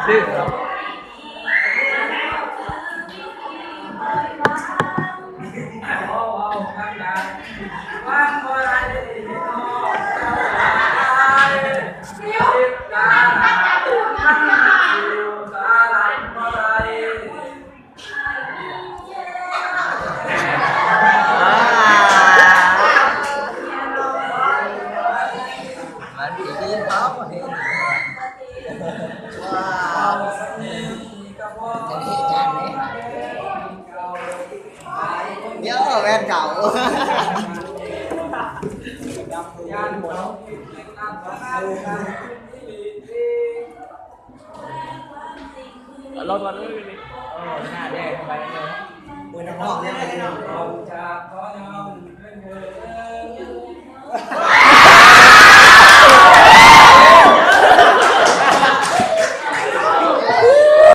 ມັນຊິດີເຮົາເຮັດ ວ້າວ ຈະເຮັດຫຍັງເດ້ ດຽວແວ່ນເກົ່າ ລອດວັນເອີຍ ເອີ ໜ້າແດງໄປເລີຍ ເປີດນ້ຳຮອກເລີຍເນາະ.